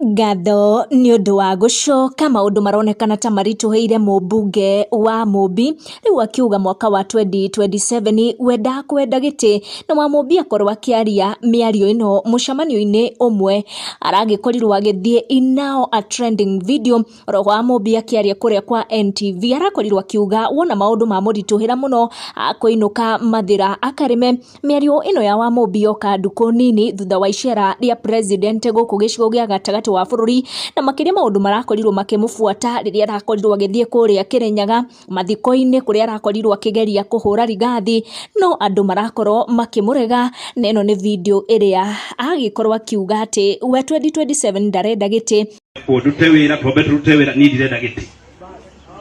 Ngatho nĩ ũndũ wa gũcoka maũndũ maronekana ta maritũhĩire mũmbunge wa Mũmbi, rĩu akiuga mwaka wa 2027 we ndakwenda gĩtĩ, na Wamũmbi akorwo akĩaria mĩario ĩno mũcemanio-inĩ ũmwe aragĩkorirwo agĩthiĩ in now a trending video. Oroho Wamũmbi akĩaria kũrĩa kwa NTV arakorirwo akiuga wona maũndũ mamũritũhĩra mũno akũinũka Mathĩra akarĩme. Mĩario ĩno ya Wamũmbi yoka ndukũ nini thutha wa icera rĩa president gũkũ gĩcigo gĩa gatagatĩ wa bũrũri, na makĩria maũndũ marakorirwo makĩmũbuata rĩrĩa arakorirwo agĩthiĩ kũrĩa Kĩrĩnyaga mathiko-inĩ kũrĩa arakorirwo akĩgeria kũhũra rithathi, no andũ marakorwo makĩmũrega. Na ĩno nĩ video ĩrĩa agĩkorwo akiuga atĩ we 2027 ndarenda gĩtĩ. Ndute wĩra, twambe tũrute wĩra. Niĩ ndirenda gĩtĩ,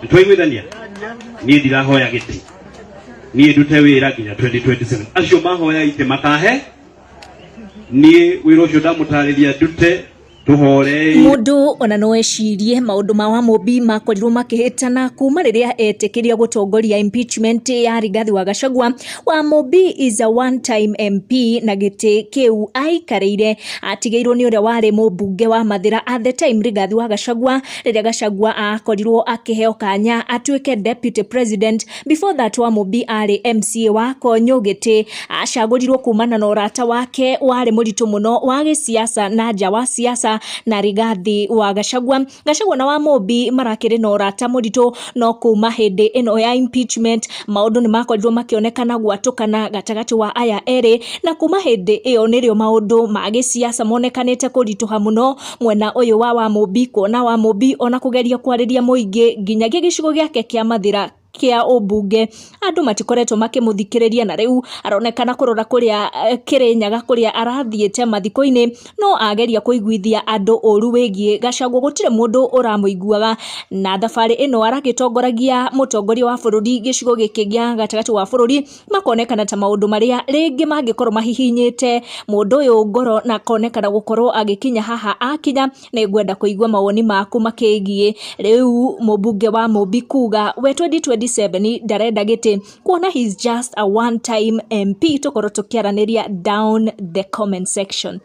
nĩtwaiguithania. Niĩ ndirahoya gĩtĩ, niĩ ndute wĩra nginya 2027. Acio mahoya itĩ makahe niĩ wĩra ũcio ndamũtarĩria ndute tũhorei. Mũndũ ona no ecirie maũndũ ma Wamũmbi makorirwo makĩhĩtana kuma rĩrĩa etĩkĩria gũtongoria impeachment ya Rigathi wa Gachagua. Wamũmbi is a one time MP, na gĩtĩ kĩu aikarĩire atigĩirwo nĩ ũrĩa warĩ mũmbunge wa Mathĩra at the time, Rigathi wa Gachagua, rĩrĩa Gachagua akorirwo akĩheo kanya atuĩke deputy president. Before that, Wamũmbi arĩ MCA wa Konyo. Gĩtĩ acagũrirwo kumana na ũrata wake warĩ mũritũ mũno wa gĩsiasa na nja wa siasa na Rigathi wa Gachagua. Gachagua na Wamũmbi marakĩrĩ na ũrata mũritũ, no kuma hĩndĩ ĩno ya impeachment maũndũ nĩ makorirwo makĩonekana gwatũkana gatagatĩ wa aya erĩ, na kuma hĩndĩ ĩyo nĩrĩo maũndũ ma gĩsiasa monekanĩte kũritũha mũno mwena ũyũ wa Wamũmbi, kuona Wamũmbi ona kũgeria kwarĩria mũingĩ nginyagia gĩcigo gĩake kĩa Mathĩra kĩa ũmbunge andũ matikoretwo makĩmũthikĩrĩria. Na rĩu aronekana kũrora kũrĩa Kĩrĩnyaga kũrĩa arathiĩte mathiko-inĩ, no ageria kũiguithia andũ ũru wĩgiĩ Gachagua gũtirĩ mũndũ ũramũiguaga. Na thabarĩ ĩno aragĩtongoragia mũtongoria wa bũrũri gĩcigo gĩkĩ gĩa gatagatĩ wa bũrũri, makonekana ta maũndũ marĩa rĩngĩ mangĩkorwo mahihinyĩte mũndũ ũyũ ngoro na akonekana gũkorwo agĩkinya haha akinya. Nĩ ngwenda kũigua mawoni maku makĩgiĩ rĩu mũmbunge wa Mũmbi kuga we 2027 ndarenda gĩtĩ, kuona he's just a one time MP. Tũkorwo tũkĩaranĩria down the comment section.